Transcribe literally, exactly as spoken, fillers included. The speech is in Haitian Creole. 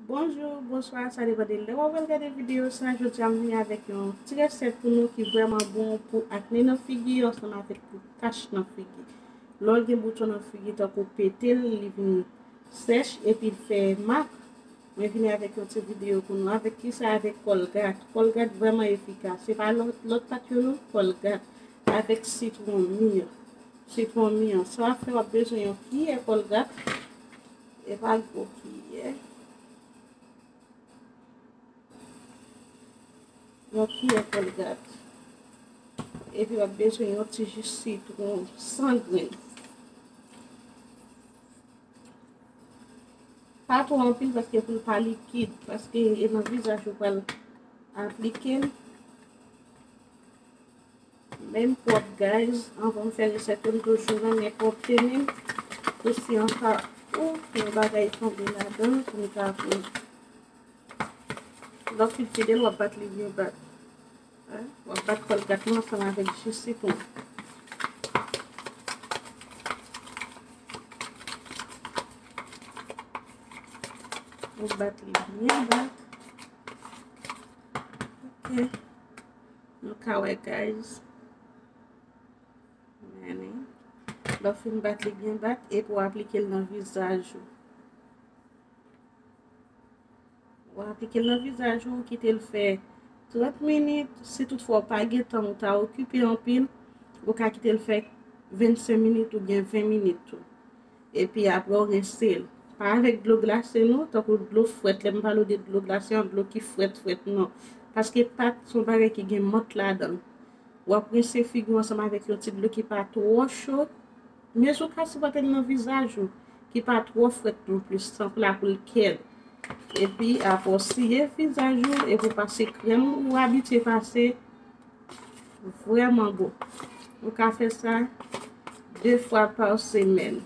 Bonjou, bonswa, sa depann de lè w ap al gade videyo sa. Jodi a m vini avèk yon ti resèt pou nou ki vrèman bon pou akne nan figi ansanm avèk pou tach nan figi. Lè w gen bouton nan figi tankou pete l, li vin sèch epi l fè mak. Mwen vini avèk yon ti videyo pou nou. Avèk kisa? Avèk Colgate. Colgate vrèman efikas. Se pa lòt, lòt pat yo non, Colgate. Avèk sitwon mi an. Sitwon mi an. Sa w ap fè, w ap bezwen yon kiyè Colgate. E pa gwo kiyè. Yon kiyè Colgate. Epi w ap bezwen yon ti ji sitwon san grenn. Pa twò anpil paske pou l pa likid, paske e nan vizaj ou pral aplike l. Men pwòp, guys, anvan m fè resèt yo, m toujou renmen pwòpte men m. Pou si an ka ou yon bagay tonbe ladan, pou m ka pran. Lè w fin fidèl, w ap bat li byen bat. Hein? W ap bat Colgate lan ansanm avèk ji sitwon. W ap bat li byen bat. Ok. Nou ka wè, guys. Men, lè w fin bat li byen bat, epi w aplike l nan vizaj ou. W aplike l nan vizaj ou, kite l fè trant minit. Si toutfwa w pa gen tan, ou ta okipe anpil, ou ka kite l fè vennsenk minit oubyen ven minit tou. Epi apre w rense l. Pa avèk dlo glase non, tankou dlo frèt. Lè m pale w de dlo glase, yon dlo ki frèt frèt non. Paske pat se yon bagay ki gen mant ladan l. W ap rense figi w ansanm avèk yon ti dlo ki pa twò cho. Mezi w ka sipòte l nan vizaj ou, ki pa twò frèt non plis, san pou la pou l kèd. Epi apre w siye vizaj ou, epi w pase krèm ou abitye pase, vrèman bon. Ou ka fè sa de fwa pa semèn.